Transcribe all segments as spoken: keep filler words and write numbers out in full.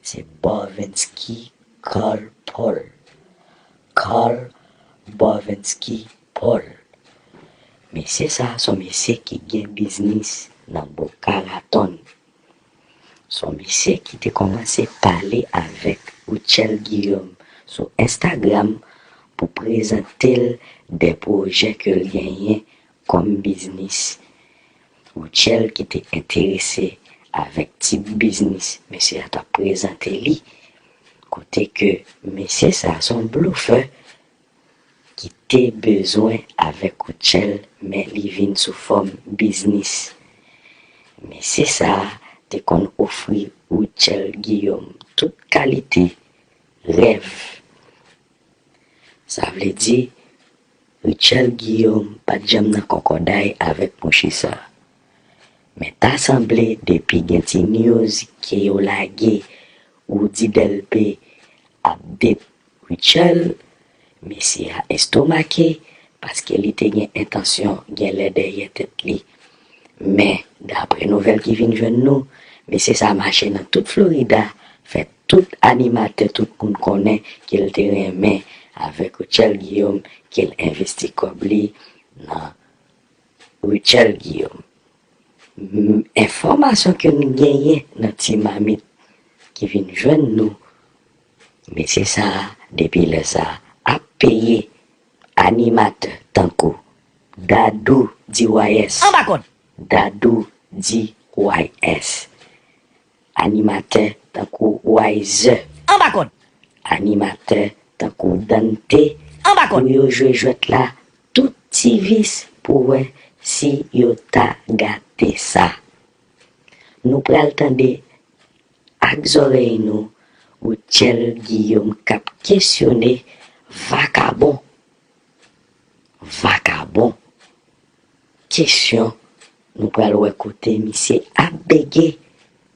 Se Bovensky Carl Paul. Carl Bovensky Paul. Mesye sa a se yon mesye ki gen biznis nan Boca Raton. Se yon mesye ki te kòmanse pale avèk Rutshelle Guillaume sou Instagram pou prezante l de pwojè ke l genyen kòm biznis. Rutshelle ki te enterese avèk tip biznis mesye a t ap prezante li, kote ke mesye sa a se yon blofè ki te bezwen avèk Rutshelle, men li vin sou fòm biznis. Mesye sa a te konn ofri Rutshelle Guillaume tout kalite rèv. Sa vle di, Rutshelle Guillaume pa t janm nan kòkòday avèk mouche sa a. Men ta sanble depi gen ti news ke yo lage, Roody Delpé ap date Rutshelle, mesye a estomake paske li te gen entansyon genlè dèyè tèt li. Men, daprè nouvèl ki vin jwenn nou, mesye sa a mache nan tout Florida, fè tout animatè, tout moun konnen ke l te renmen avèk Rutshelle Guillaume, ke l envesti kòb li nan Rutshelle Guillaume. M, enfòmasyon ke n genyen nan Ti Mamit ki vin jwenn nou, mesye sa a, depi lè sa a, ap peye animatè tankou Dadou D Y S. Anba kòd. Dadou D Y S. Animatè tankou Wiser. Anba kòd. Animatè tankou Dante. Anba kòd. Pou yo jwe jwèt la, tout ti vis pou wè si yo ta gate sa. Nou pral tande ak zòrèy nou Rutshelle Guillaume k ap kesyone vakabon. Vakabon. Kesyon, nou pral wè kote misye ap bege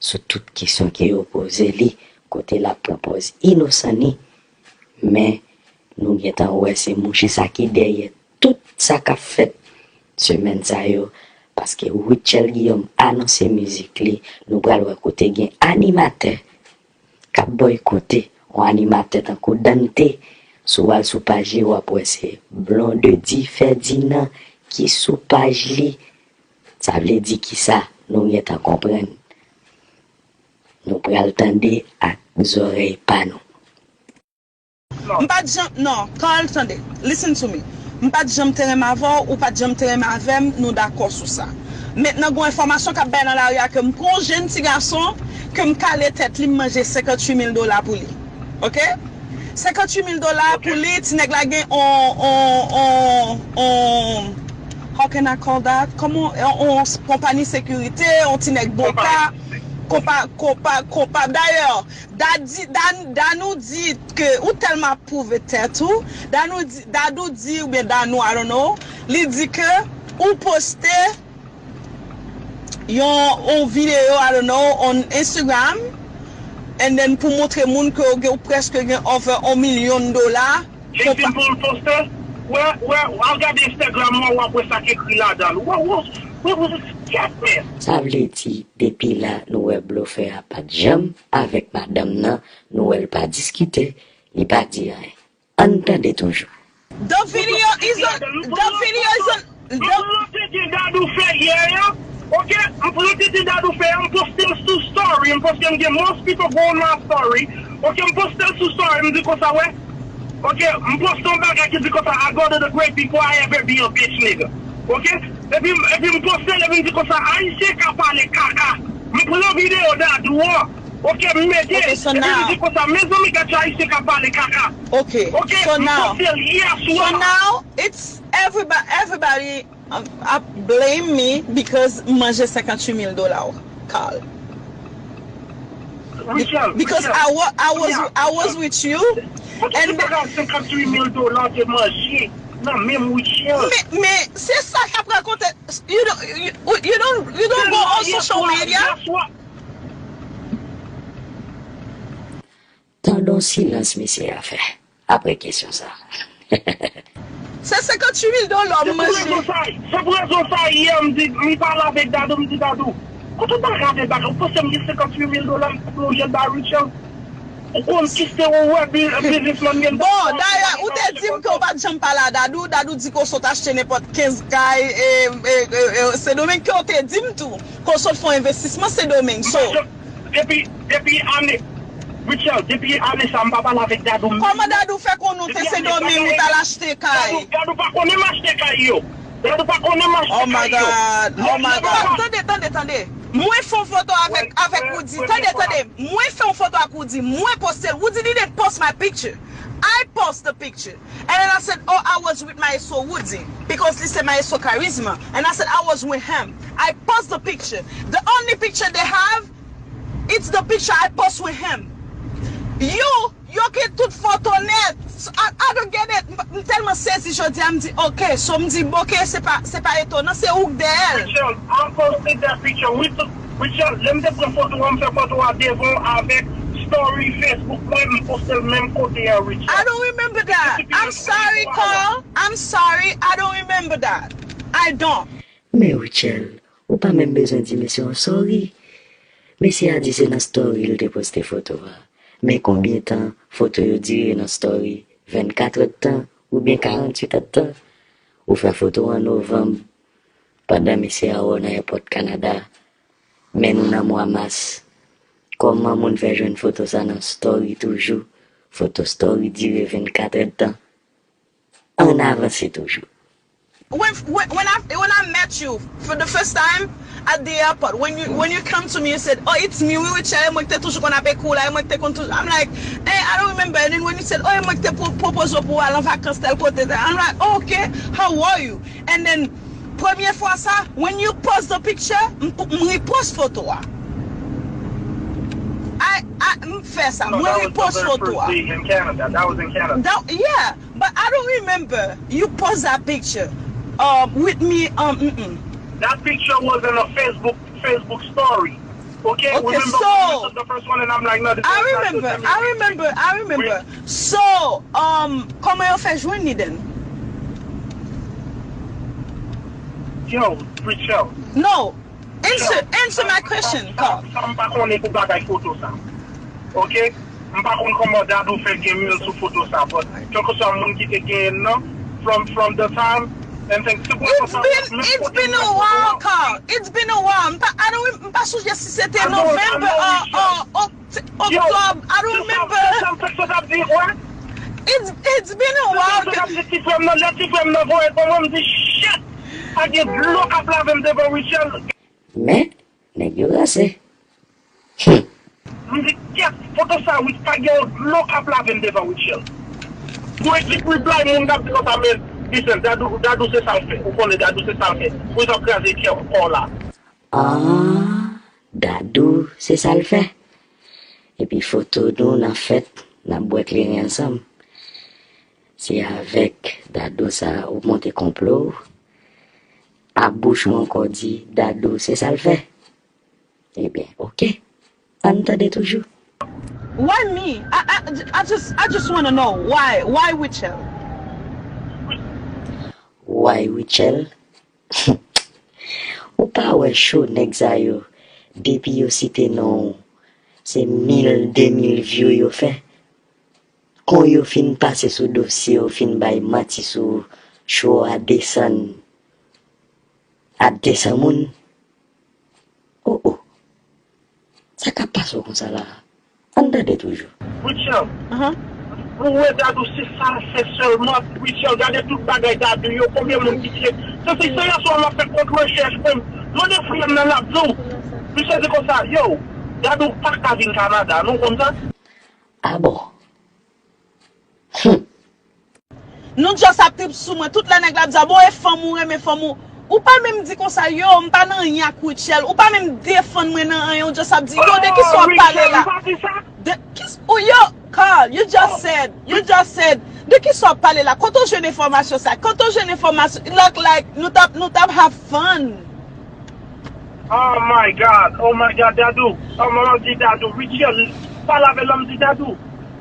sou tout kesyon ke yo poze li, kote l ap pran pòz inosan ni. Men, nou gentan wè se mouche sa ki dèyè tout sa k ap fèt semèn sa yo, paske Rutshelle Guillaume anonse mizik li, nou pral wè kote gen animatè k ap bòykote yon animatè tankou Dante. Si w al sou paj li, w ap wè se Blondedy Ferdinand ki sou paj li. Sa vle di kisa? Nou gentan konprann. Nou pral tande ak zòrèy pa nou. M pa t janm, non, Carl, tande, listen to me. M pa t janm te renmen avè w, ou pa t janm te renmen avè m, nou dakò sou sa. Mentnan, gen yon enfòmasyon k ap bay nan lari a ke m pran yon jenn ti gason, ke m kale tèt li, m manje senkanntuit mil dola pou li. Oke? Senkanntuit mil dola pou li, ti nèg la gen on, on, on, on, how can I call that? Kòman, on, on konpayi sekirite, on ti nèg boka, konpa, konpa, konpa. Dayè, Dadou di, Dan, Dadou di ke ou tèlman ap pwouve tèt ou. Dadou di, Dadou di, oubyen Dadou, I don't know, li di ke ou poste yon, yon videyo, I don't know, on Instagram, and then pou montre moun ke ou gen, ou prèske gen over yon milyon dola. Li di pou l poste, wè, wè, al gade Instagram mwen, w ap wè sa k ekri ladan l. Wè, wè, wè, wè, kèt men. Sa vle di, depi la, nou wè blofè a pa t janm avèk madanm nan, nou wè l pa diskite, li pa di anyen. Ann tande toujou. The video is on, the video is on, the... M pran tete Dadou fè yè a, oke, m pran tete Dadou fè a, m poste l sou story, m poste m gen most people go on my story, oke, m poste l sou story, m di konsa, wè, oke, m poste yon bagay ki di konsa, I go to the great before I ever be a bitch nigga, oke, epi, epi m poste l, epi m di konsa, Ayisyen ka pale kaka, m pran videyo Dadou an, oke, m mete, epi m di konsa, mezanmi, gad jan Ayisyen ka pale kaka, oke, m poste l yè swa. It's everybody, everybody ap blame me because m manje senkanntuit mil dola, Carl. Because I was, I was, I was with you. And senkanntuit mil dola te manje nan menm Rutshelle. Men, men se sa k ap rakonte. You don't, you, you don't, you don't go on social media. Tande yon silans mesye a fè apre kesyon sa. Se senkanntuit mil dola m manje. Se pou rezon sa yè m di, m pale avèk Dadou, m di Dadou, kote w ta gade bagay, ou panse m gen senkanntuit mil dola m pou yon jèn ba Rutshelle? Ou konn ki se ou wè bi- biznismann gen. Bon, dayè, ou te di m ke w pa t janm pale a Dadou. Dadou di ke w sot achte nenpòt kenz kay e, e, e, e, Sendomeng, ke w te di m tou ke w sot fè yon envestisman Sendomeng. So, depi, depi ane, Rutshelle, depi ane sa, m pa pale avèk Dadou menm. Kòman Dadou fè konnen w te Sendomeng, ou t al achte kay? Dadou, Dadou pa konnen m achte kay yo. Dadou pa konnen m achte kay yo. Oh my God, oh my God. Tande, tande, tande. Mwen fè yon foto avèk, avèk Roody. Tande, tande. Mwen fè yon foto ak Roody. Mwen poste l. Roody didn't post my picture. I post the picture. And then I said, "Oh, I was with Maestro Roody." Because li se Maestro Charisma. And I said, "I was with him." I post the picture. The only picture they have, it's the picture I post with him. You Yo gen tout foto nèt. I, I don't get it. M, m tèlman sezi jodi a, m di, "Ok." So, m di, "Ok, se pa, se pa etonan, se ou k dèyè l." Rutshelle, I posted that picture. Rutshelle, lè m te pran foto a, m fè foto a devan avèk story Facebook mwen, m poste l menm kote a, Rutshelle. I don't remember that. I'm sorry, Carl. I'm sorry. I don't remember that. I don't. Men Rutshelle, ou pa menm bezwen di mesye yon sorry. Mesye a di se nan story l te poste foto a. Men konbyen tan foto yo dire nan story? Vennkat èdtan oubyen karannwit èdtan? Ou fè foto an novanm, pandan mesye a wè w nan èpòt Kanada, men nou nan mwa mas. Kòman moun fè jwenn foto sa nan story toujou? Foto story dire vennkat èdtan. Ann avanse toujou. When, when, when I, when I met you for the first time at the airport, when you, when you come to me, you said, "Oh, it's me, wi, Rutshelle, e mwen ki te toujou konn ap ekri w la, e mwen ki te konn toujou." I'm like, "Eh, I don't remember." And then when you said, "Oh, e mwen ki te pwo- pwopoze w pou w al an vakans tèl kote, tèl," I'm like, "Oh, okay, how are you?" And then, premye fwa sa, when you post the picture, m, m repost foto a. I, I, m fè sa, mwen repost foto a. That, yeah. But I don't remember you post that picture, um, with me, um, mm-mm. That picture was in a Facebook, Facebook story. Okay, okay, remember so when we took the first one and I'm like, "No, this I remember, I remember, I remember. So, um, kòman yo fè jwenn li then? Yo, Rutshelle. No, answer, answer my question, Carl. Sa m pa konnen pou bagay foto sa. Ok? M pa konn kòman Dadou fè gen mil sou foto sa, but kèlkeswa moun ki te genyen l nan, from, from the time, and things, se pou sa, it's been, it's been a while, Carl. It's been a while. M pa, I don't, m pa sonje si se te November or, or, or October. I don't remember. It's, it's been a while. Ti frè m nan, lè ti frè m nan voye l ban mwen, m di, "Shit! Pa gen dlo k ap lave m devan Rutshelle." Men, nèg yo ranse. Humm. M di, "Kèt, foto sa, wi, pa gen yon dlo k ap lave m devan Rutshelle." Mwen di, reply moun k ap di konsa, men, listen, Dadou, Dadou se sa l fè. Ou konnen Dadou se sa l fè. Pou sa w kraze kè w kò w la. Ah, Dadou se sa l fè. Epi foto nou nan fèt, n ap bwè kleren ansanm. Se avèk Dadou sa ou monte konplo w. A bouch ou ankò di Dadou se sa l fè. Ebyen, ok. Ann tande toujou. Why me? I, I, I just, I just wanna know why, why Rutshelle? Why Rutshelle? Ou pa wè cho nèg sa yo, depi yo site non w, se mil, de mil view yo fè. Kon yo fin pase sou dosye w, fin bay manti sou cho a desann, a desann moun. Oh, oh. Sa k ap pase w konsa la? Ann tande toujou. Rutshelle, ou wè Dadou se sa l fè sèlman. Rutshelle, gade tout bagay Dadou yo, konbyen moun ki tire. Se, se, se yèswa m ap fè kont rechèch mwen. Mande frè m nan, l ap di w. Misye di konsa, yo, Dadou pa ka vin Kanada, nou konn sa? Ah bon? Humm. Nou just ap trip sou mwen. Tout lè nèg la ap di, "A bon, e fanm ou renmen fanm ou." Ou pa menm di konsa, "Yo, m pa nan anyen ak Rutshelle." Ou pa menm defann mwen nan anyen. Ou just ap di, "Yo, de kisa w ap pale la?" De, ki, ou, yo, Carl, you just said, you just said, de kisa w ap pale la? Kote w jwenn enfòmasyon sa? Kote w jwenn enfòmasyon? Look like nou t ap, nou t ap have fun. Oh my God, oh my God, Dadou. Oh, mwen di Dadou, Rutshelle, pale avè l, m di Dadou.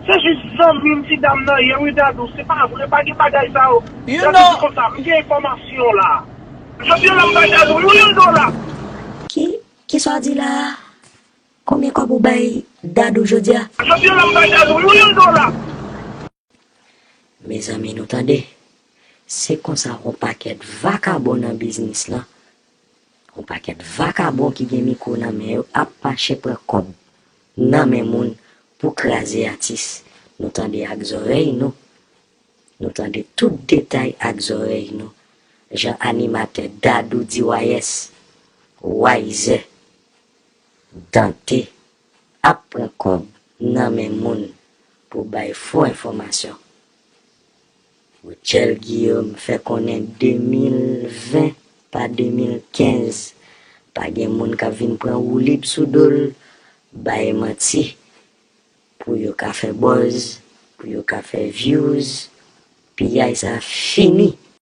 Se jis zanmi m ti dam nan ye, wi, Dadou. Se pa vre, pa gen bagay sa yo. Dadou di konsa, m gen enfòmasyon la. Jodi a la m bay Dadou yon mil dola. Ki, ki sa w di la a? Konbyen kòb ou bay Dadou jodi a. Jodi a la m bay Dadou yon yon dola. Mezanmi, nou tande, se konsa yon pakèt vakabon nan biznis lan, yon pakèt vakabon ki gen mikwo nan men yo ap mache pran kòb nan men moun pou kraze atis. Nou tande ak zòrèy nou, nou tande tout detay ak zòrèy nou, jan animatè Dadou D Y S, Wayzè, Dante ap pran kòb nan men moun pou bay fo enfòmasyon. Rutshelle Guillaume fè konnen de mil ven pa de mil kenz, pa gen moun k ap vin pran woulib sou do l, bay manti, pou yo ka fè buzz, pou yo ka fè views. Piyay sa fini.